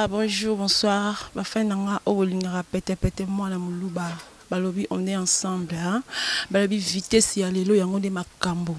Voilà, bonjour, bonsoir. Bafan na nga oyo bolingaka pete pete mwana moluba. Balobi on est ensemble, hein. Balobi vitesse ya lelo yango nde makambo.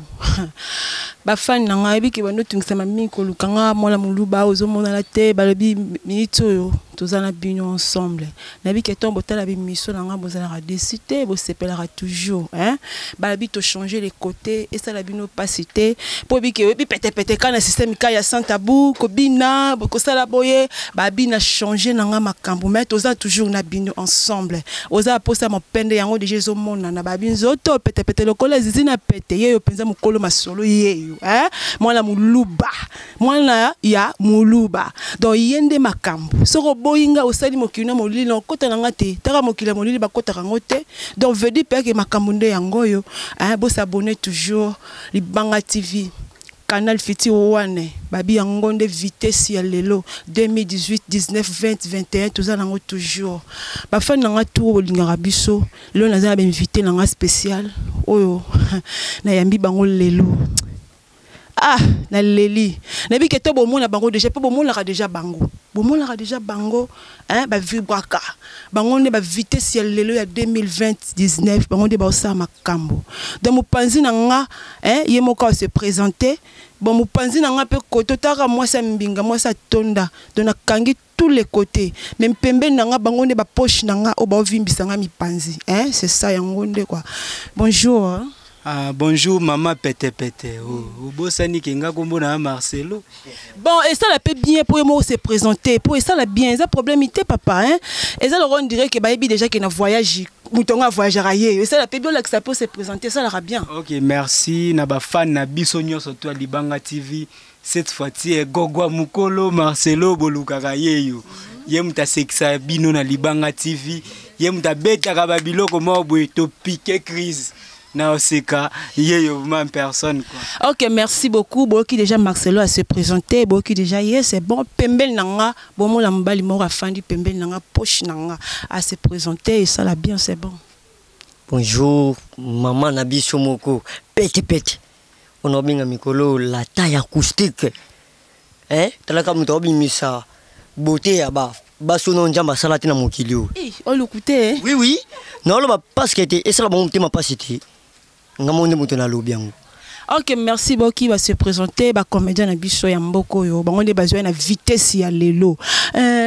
Bafan na nga yebi ke bando tungisama mingi koluka nga mwana moluba ozomonana te. Balobi minute oyo toza na bino ensemble. Nayebi ke ntango botala bimiso na nga bozalaka déçu te, bosepelaka toujours, hein. Balobi to changer les côtés, esala bino pasi te. Po yebi ke oyebi pete pete ka na système ka ya sans tabou, kobina, kosala boye, babina changer na nga makambo, mais toza toujours na bino ensemble. Oza posa mopende yango déjà ezomonana, babi nzoto pete pete lokola zizi na pete, yeyo penza mokolo masolo yeyo, hein. Mwana moluba, mwana ya moluba. Donc ye nde makambo. Soko oboyi nga osali mokili na molili na okota na nga te. Taka mokili ya molili bakotaka yango te. Donc veut dire pe ke makambo nde yango oyo, hein, bo s'abonner toujours Libanga TV. Canal Futur One, babi yango nde vitesse ya lelo 2018, 19, 20, 21 toza nango toujours. Ba fan na nga tour bolingaka biso, lelo naza na ba invité na nga spécial oyo nayambi bango lelo. Ah, na leli. Nayebi ke to bomona bango déjà, po bomonaka déjà bango. Bomonaka déjà bango, hein, ba vibraka. Bango nde ba vitesse ya lelo ya 2020, 19, bango nde baosala makambo. Donc mopanzi na nga, hein, ye moko se présenter. Bon, mopanzi na nga pe koto taka mwasi ya mbinga, mwasi ya tonda. Donc nakangi tous les côtés. Mais pembeni na nga bango nde ba poche na nga oyo baovimbisa nga mipanzi, hein, c'est ça yango nde quoi. Bonjour, hein. Ah, bonjour maman pete pete. Oh, obosani ke nga kombo na Marcelo. Bon, et ça la peut bien pour moi se présenter, pour ça la bien, ça problème té papa, hein. Et ça on dirait que bayebi déjà que na voyage, mutonga voyagera ye. Et ça la peut bien là que ça peut se présenter, ça la bien. OK, merci na ba fan na biso nyonso to Libanga TV. Cette fois-ci Gogwa Mukolo Marcelo bolukaka yeyo. Ye muta sekisa bino na Libanga TV. Ye muta betaka ba biloko moko boye to piquer crise. Na oseka yeyo ma personne quoi. OK, merci beaucoup. Boki déjà Marcelo a se présenter, boki déjà yes, c'est bon. Pembel nanga, bon mola mbali moko afandi pembel nanga poche nanga a se présenter et ça la bien, c'est bon. Bonjour maman na biso moko pete pete. On obenga mikolo la taille acoustique. Hein? Talaka muto obimisa beauté ya ba baso no nzamba sala te na mokili oyo. Eh, olukute. Oui oui. Non loba parce que te esala bango motema pasi te. Nga mo nde moto nalobi yango. Ok, merci beaucoup va se présenter ba comédien na biso ya mboko yo. Bango nde bazwa na vitesse ya lelo.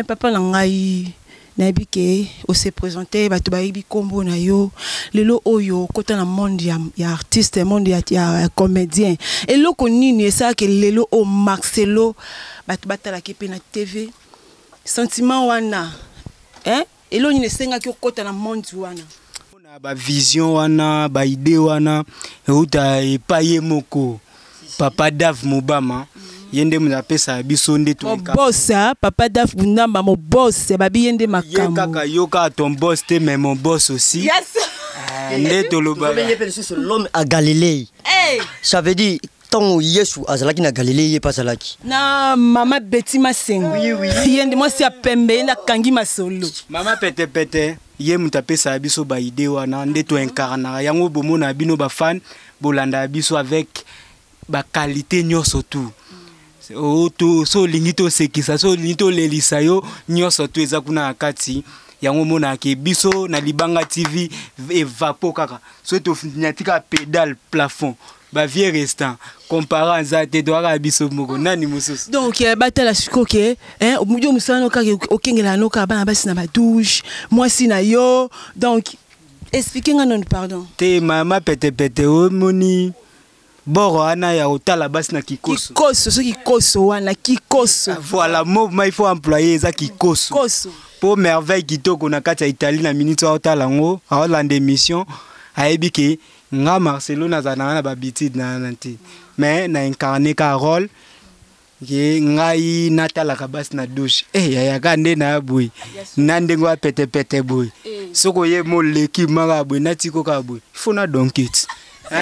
Papa na ngai nayebi ke o se présenter bato bayebi kombo na yo lelo oyo kota na monde ya artiste, monde ya comédien. Eloko nini esalaka lelo o Marcelo bato batalaki pe na TV sentiment wana, hein? Eloko nini esengaki okota na monde wana? Na ba vision wana, ba idée wana euta epai ye moko Papa Dave Mobama. Ye nde moto apesaka biso nde Mon boss, hein? Papa Dave Bundamba, mon boss, babi ye nde makambo. Ye kaka yo kaka ton boss te, mais mon boss aussi. Yes. Nde tolobaka. Tobenge pe lisusu l'homme à Galilée. Hey. Ça veut dire ntango Yesu azalaki na Galilée, ye pe azalaki. Na mama Betty Masengo. Oui, oui. Ye nde mwasi ya pembe, ye nde akangi masolo. Mama pete pete, ye moto apesaka biso ba idée wana, nde to incarnaka yango bomona bino ba fan, bolanda biso avec ba qualité nyonso tout. O to so olingi tosekisa, so olingi tolelisa yo, nyonso tout eza kuna na kati. Yango omonaka ke biso na Libanga TV evapo kaka. So toniatika pédale plafond. Ba vieux restant comparant za te doaka biso moko nani mosusu. Donc batala siko ke, hein, yo mosala no kaka okengela no kaka bana basi na ba douche, mwasi na yo. Donc expliquez nga non pardon. Te mama pete pete omoni boro wana ya otala basi na kikoso. Kikoso, so kikoso wana kikoso. Ah, voilà, mot il faut employer eza kikoso. Kikoso. Po merveille kitoko na kati ya Italie na minute otala ngo, aolanda émission, ayebi ke nga Marcelo nazala na ba habitude na na te. Mais na incarné ka rôle ke ngai natalaka basi na douche. Ya ka nde na boye. Na ndenge wa pete pete boye. Soko ye moleki maka boye, natiko ka boye. Il faut na donkit.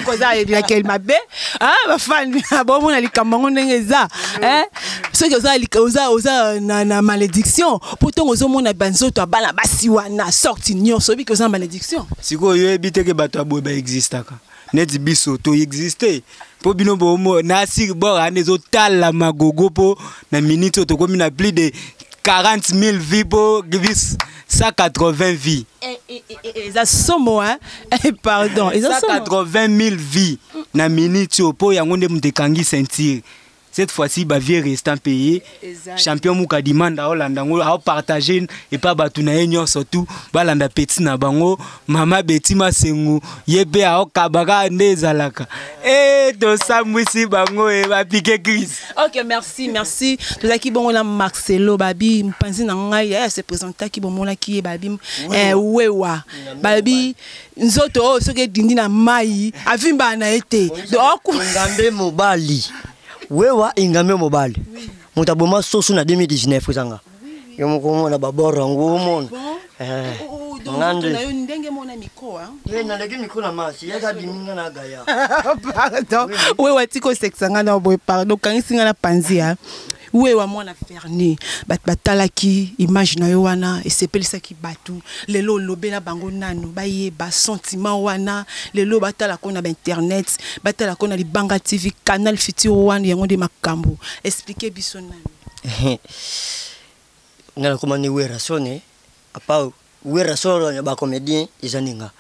Koza ayebi ya quel mabe? Ah, ba fan, bon, mona likambo yango ndenge eza. Hein? Soki oza lika, oza, oza na malédiction, pourtant ozo mona ba nzoto ya bana basi wana, sorti nyonso, oyebi ke oza na malédiction. Sikoyo oyebi te ke bato ya boye ba existaka. Neti biso to existe. Po bino bo mo, na sir bord wana ezotala magogo po na minute oyo tokomi na plus de 40 000 vues po bis 180 vues. Eh, eh, eh, eh, eza somo hein? Eh, pardon eza somo. 180 000 vues na minute oyo mpo yango nde moto ekangi ceinture. Cette fois-ci bavie restant payé. Champion Mukadimanda aolanda yango, aopartage epa bato na ye nyonso tu balanda petit na bango. Mama Betty Masengu ye mpe aokabaka nde ezalaka. E tosambwisi bango e bapike crise. Ok, merci, merci. Tozalaki bongo na Marcelo babi mpanzi na ngai ye se présentaki, bomonaki ye babi wewa babi nzoto oyo soki edindi na mai avimbaka na ye te. Donc ngambe mobali wewa ingambe mobali moto aboma soso na 2019 ozanga yo moko omona babor yango omona. Ngande na yo ndenge mona micro hein. Ye naleki micro na masi ye aza biminga na gaya. Pardon, wewa tiko sekisa nga na boye, pardon, kangisi nga na panzi hein. Wewa mwana verni bato batalaki image na yo wana esepelisaki bato. Lelo olobela bango nanu bayeba sentiment wana, lelo batalako na ba internet, batalako na Libanga TV, Canal Futur wana yango nde makambo. Explique biso nanu. Nga nakoma nde Werrason, apa Werrason ya bacomédien eza nde nga.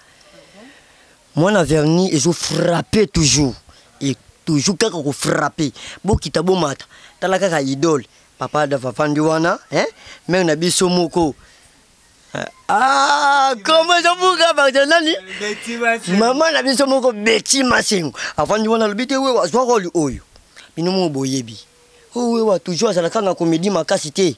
Mwana verni ezofrappe toujours et toujours kaka kofrappe, bokita bomata, tala kaka idole papa Adaf afandi wana, hein? Mare na biso moko. Ah, comment ezobuka parti nani mama na biso moko Betty Masengo afandi wana, alobi te wewa azwa role oyo bino moko boyebi. Oyo wewa toujours azalaka na comédie makasi te,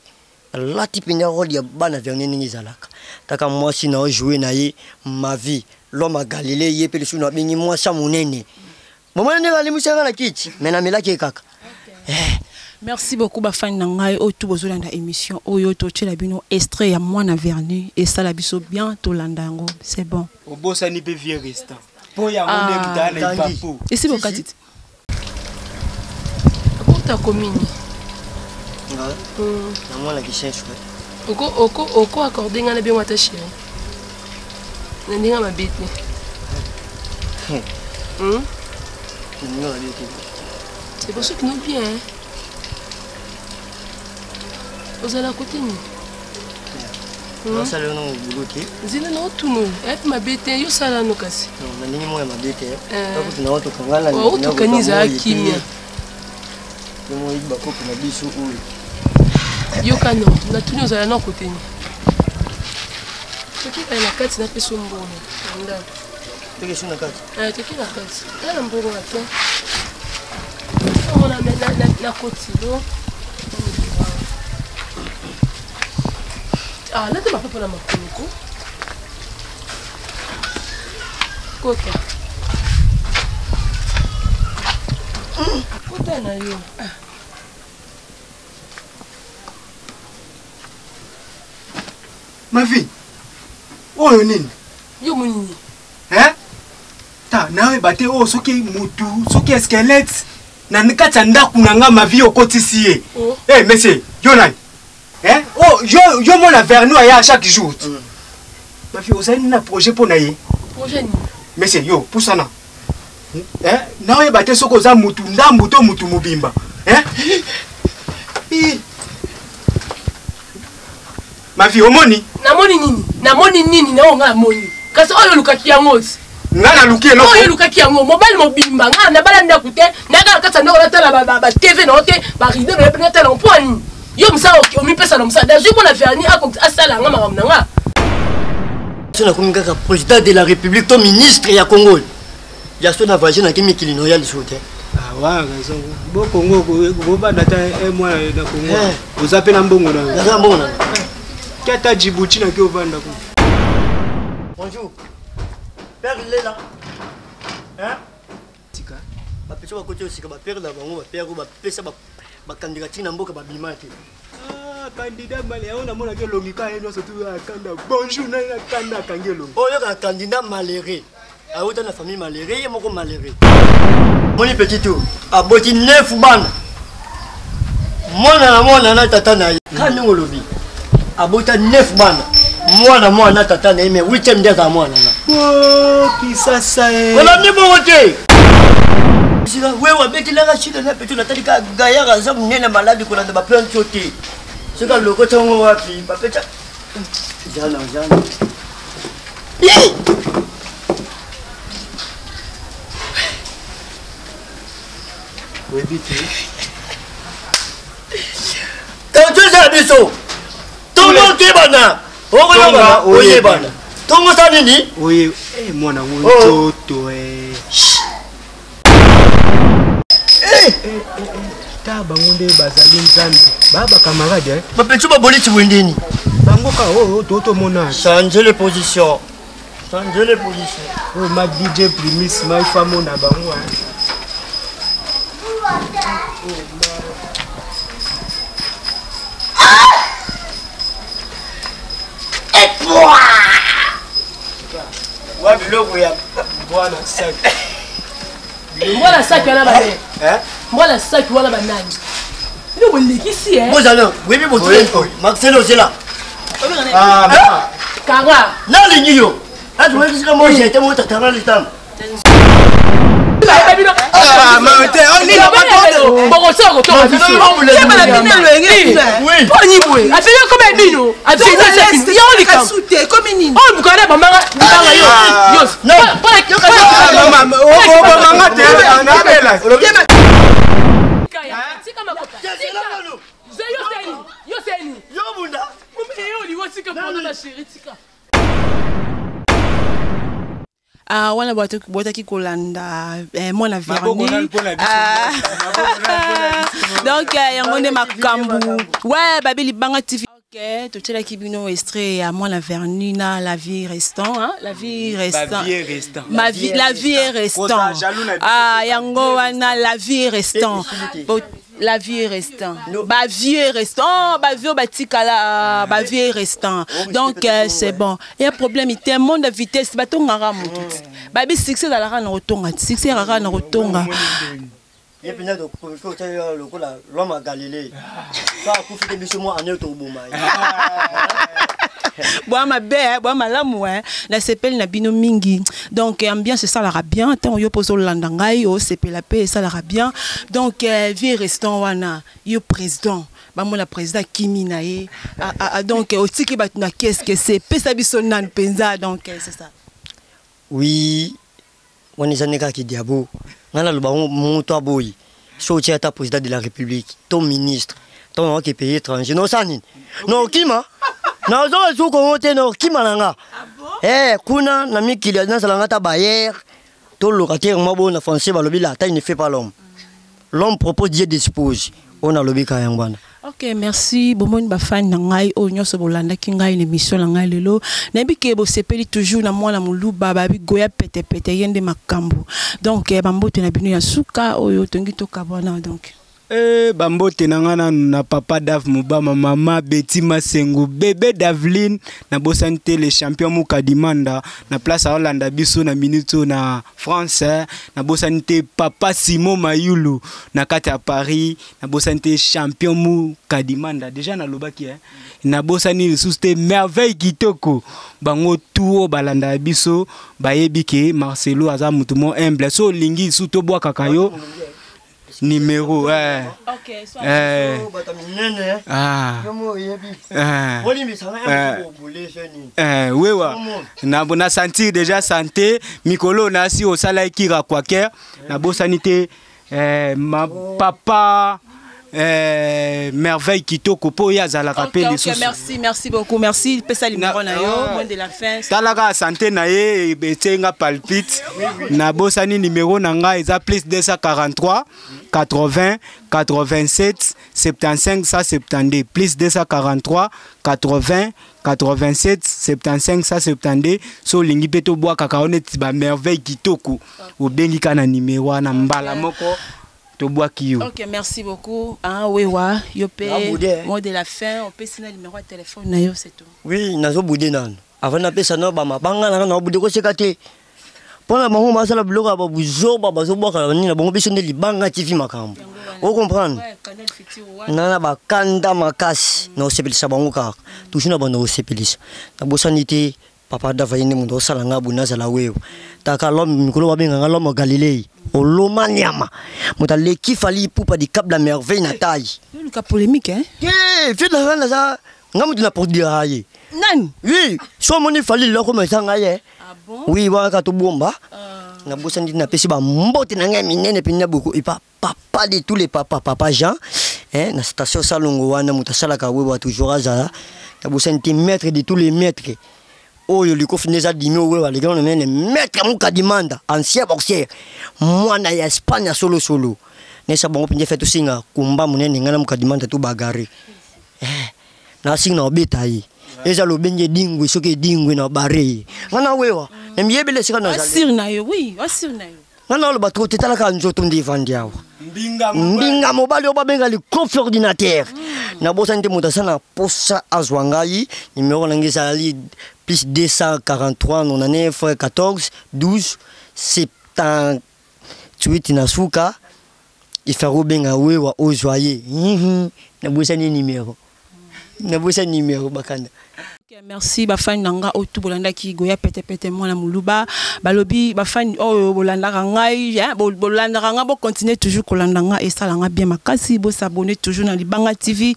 alati mpenza role ya bana verni ndenge ezalaka. Taka mwasi na ojoue na ye ma vie l'homme à Galilée, ye mpe lisusu nabengi mwasi ya monene, bomoni ndenge alimbisaka na kiti me namelaki ye kaka. Merci beaucoup bafani na ngai oyo tu bozolanda émission oyo. Totiela bino extrait ya mwana verni, esala biso bien, tolanda yango, c'est bon. Obosani mpe vie restant mpo yango nde moto aya na ipapo. Esi bokati te. Akota komini. Na mwana kisensu. Oko accorde ngai na bengo ata chéri na ndenge mabe te. C'est pour ça que nous bien. Ozala kote nini? Nasala yo nango boulot te. Nzela na otunu epi mabe te, yo sala no kasi. Na ndenge moko ya mabe te. Takutu na otokangana. Otokani, ezala kimia. Yo moyebi bakopo na biso oyo. Yoka no natuni, ozala na kote nini? Toki kala na kati, napesa mbongo na ndako. Toki na kati. Toki na kati, tala mbongo ate omona na kotilo. Ah, lata mapapa na makolo ko kota kota na yo. Ma vie, oyo nini? Yo monini? Hein? Ta nayoyeba te oyo soki mutu soki squelette na kati ya ndako na nga. Ma vie, okotisi ye. Oh. Eh, monsieur, yo nani? Hein? Oh, yo, yo mona vernou aya chaque jour. Ma vie, ozali na projet mpo na ye? Projet nini? Monsieur, yo pusana. Eh, naoyeba te soki oza mutu ndambu to mutu mobimba. Hein? Ih. Ma vie, omoni? Namoni nini? Namoni nini na oyo ngai namoni? Kasi oyo olukaki yango ti. Nga naluki eloko? Oyo olukaki yango, mobali mobimba. Ngai nabala ndako te, nayaka na kati ya ndako natala ba TV na yo te, barideau na yo mpe natala mpo nini? Yo mosala omipesa na mosala, nazwi mpo na verni asala yanga makambo na nga. So nakomi kaka président de la République to ministre ya Congo ya so na voyage naki mikili na oya lisusu te. Awa raison, bo Congo bobanda ata un mois na Congo, oza mpe na mbongo na yo. Naza na mbongo na. Ki ata Djibouti naki ovanda kuna. Bonjour père Lela, hein? Tika. Bapesa bakoti osika bapere na bango, bapere oyo bapesa bakandidature na mboka babima te. Ah, candidat male yango namonaki elongi ka ye nyonso tu akanda. Bonjour nani akanda akangi elongi. Oyo kaka candidat malheureux, awuta na famille malheureux, ye moko malheureux. Moni petit oyo aboti neuf bana, mwana na mwana na tata na ye. Ka ndenge olobi, abota neuf bana, mwana mwana na tata na ye, mais huitième nde azala mwana na. Oh, Kisasa e. Olandi bongo te. Sika wewe abetelaka shida na petit, natali ka gayaka aza monene, maladi kolanda baplante yo te. Soki alokoti yango wapi bapeta jana jana. Oyebi te. Kanto eza ya biso. Tongo toyebana. Okoyebana oyebana. Tongo sa nini? Oye, eh mwana ngo Oh. nzoto eh. Eh, Ta bango nde bazali nzambe. Ba ba camarade eh. Bapeti baboli tibwendeni. Bango ka oyo to to mona. Changer les positions. Changer les positions. Oyo ma DJ Primis ma ifa mona bango eh. Wa biloko ya Bwana sac. Mwana saki wana bane. Eh? Mwana saki wana banani. Bino bolekisi eh. Bozala, webi botule. Marcelo zela. Ah, mama. Kanga. Nalingi yo. Ati webi sika mo jete mo tatara litam. Ah, ma te, oh nini bokosala kotonga biso. Keba na bino elenge bino, eh. Oui. Poni boye afeli okoma bino afeli yango likambo Kasu te ekomi nini? Oyo bukana bamanga libanga yo yo. Non. Ah, mama, oh mama te, anabela. Keba- Tika makopa. Yo seni. Yo bunda. Yo tika pona na chérie tika. Ah, wana bwataki kolanda mwana Maboko verni. nanu mpona biso. Ah. Maboko nanu mpona biso. Donc yango nde makambo ouais babi Libanga TV. Ok, totielaki bino extrait ya mwana verni na la vie restant, hein? La vie restant. Vie restant. Ma vie, la vie est restant. Kozala jaloux na biso. Ah, yango wana la vie est restant. Pe- Bo- La vie est restant. Ba vie est restant. Oh, ba vie batikala, ba vie est restant. Oh, Donc peut-être que c'est ouais. bon. Il y a problème, il y a monde de vitesse, batongaka moto. Ba bi succès ezalaka na kotonga, succès ezalaka na kotonga. Ye mpenza tokotia lokola l'homme à Galilée. So akufi te biso mwa ane toboma ye. Bwa mabe eh, bwa malamu eh. Nasepeli na bino mingi. Donc ambiance esalaka bien ntango yo mpo ozolanda ngai, osepela mpe esalaka bien. Donc vie restant wana yo président bamona président akimi na ye. Ah, ah, ah, donc otiki bato na keskese epesa biso nanu mpenza. Donc c'est ça. Oui, wana eza nde kaka kidiabo. Ngai naloba ngo moto aboyi. So otia ata président de la République to ministre ntango naoke pays étranger nosala nini? Naokima, nazonga lisusu Kongo te, naokima na nga. Eh, kuna na mikili nazala nga ata bailleur to locataire mwa boyo. Na français balobi la taille ne fait pas l'homme, l'homme propose, Dieu dispose. Oyo nalobi kaka yango wana. Ok, merci. Bomoni bafani na ngai oyo nyonso bolandaki ngai na émission na ngai lelo, nayebi ke bosepeli toujours na mwana moluba babi goya petepete ye nde makambo. Donc bambote na bino ya suka oyo tongi tokabwana donc. Eh, bambote na nga nanu na papa Dave Mobama, mama Beti Masengu, bébé Daveline, nabosani te le champion Mukadimanda na place aolanda biso na minute oyo na France eh. Nabosani te papa Simon Mayulu na kati ya Paris, nabosani te champion Mukadimanda déjà nalobaki eh. Nabosani lisusu te Merveille Kitoko. Bango tu oyo balandaka biso bayebi ke Marcelo aza motu mo humble. So olingi lisusu tobwakaka yo numéro eh. Ok. Eh. Bato minene. Ah. Yo mo oyebi. Eh. Olimbisanga. Eh. Obole so nini? Eh, wewa na sentir déjà santé mikolo nasi osalaki rakwaker. Nabosani te ma papa Merveille Kitoko mpo oyo azalaka mpe Ok, lisusu. merci, merci beaucoup, merci. Pesa numéro na yo, Ah. mot de la fin. Talaka santé na ye etie nga palpite. Nabosani numéro na ngai eza plus 243 80 87 75 172, plus 243 80 87 75 172. So olingi mpe tobwakaka yo neti bamerveille Kitoko, obengi ka na numéro wana mbala moko tobwaki yo. Ok, merci beaucoup. Ah, wewa, yo pe, Na bude, eh. mot de la fin, on peut signer numéro de téléphone na yo, c'est tout. Oui, nazobude nano avant napesa no bamabanga nanga naobude koseka te mpo na bango basala biloko ya babuzoba bazobwaka nini na bango. Biso nde Libanga TV makambo, ocomprendre? Ouais, Canal Futur, ouais. Na na bakanda makasi na kosepelisa bango kaka toujours na banda kosepelisa. Nabosani te. Papa Dava ye nde moto osala nga boye nazala wewa. Taka l'homme mikolo babenga nga l'homme Galilée. Oloma nyama. Moto aleki Fally Ipupa du Cap la merveille na taille. Luka polémique hein. Te, fi na nga naza nga moto na produira ye. Nani? Oui, so omoni Fally lelo akoma eza ngai ye. Ah bon? Oui, wana kaka tobomba. Nabosani te napesi ba mbote na ngai minene mpenza boko epa papa de tous les papas, papa Jean, hein, na station Salongo wana moto asalaka wewa toujours azala. Nabosani te maître de tous les maîtres. Oyo likofi nde eza dimi oyo aleki wana nene maître Mukadimanda, ancien boxeur, mwana ya Espagne ya solo solo. Nesa bango mpenza fe tosinga kumba monene ngai na Mukadimanda to bagare. Eh, nasinga na obeta ye. Eza lobenge edingwe soki edingwe na bare ye. Ngai na wewa, na miyebele esika nazali. Asir na yo, oui, asir na yo. Nga naloba trop te, talaka nzoto nde evandi awa. Mbinga mobali oyo babenga likofi ordinateur. Nabosani te moto aza na posa azwa ngai, numéro na ngai ezali plus 243 99 14 12 78 na suka. Ifaro benga wewa ozwa ye. Nabosani numéro. Nabosani numéro bakanda. Okay, merci bafani na nga oyo tu bolandaki Goya pete pete mwana moluba balobi bafani oyo bolandaka ngai, hein, bolandaka nga, bocontinue toujours kolanda nga, esala nga bien makasi, bosabonne toujours na Libanga TV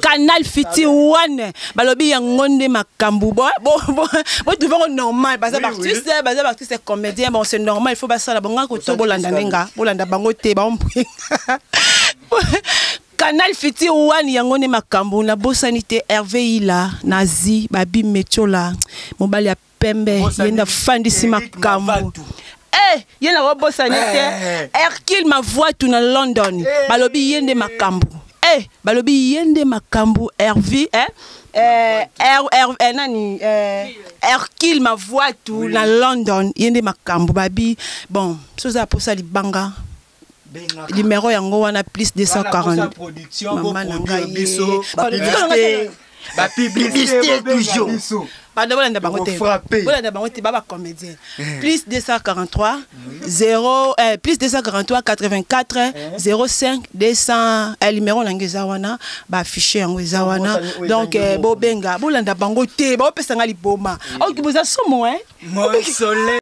Canal Fiti One. Balobi yango nde makambo botrouve yango normal, baza baartiste, baza baartiste comédien, bon c'est normal, il faut basala bonga koto bolanda ndenga bolanda bango te baombwenga Canal Fiti One yango nde makambo. Nabosani te Hervé Ila nazi babi metiola mobali ya pembe ye nde afandisi makambo. Eh, ye na kobosani te Hercule Mavoitu na London, balobi ye nde makambo. Eh, balobi ye nde makambo Hervé, eh? Eh, R, R, eh, nani, eh, Hercule Mavoitu na London, ye nde makambo babi. Bon, soza posa libanga numéro yango wana plus 240 mama na ngai. Bapublicité toujours. Pardon, bolanda bango te, bolanda bango te, baba comédien. Plus 243 0 plus 243 84 05 200, numéro na ngai eza wana, baaffiche yango eza wana. Donc bobenga, bolanda bango te, baopesa nga liboma. Oki boza somo, hein. Mon soleil.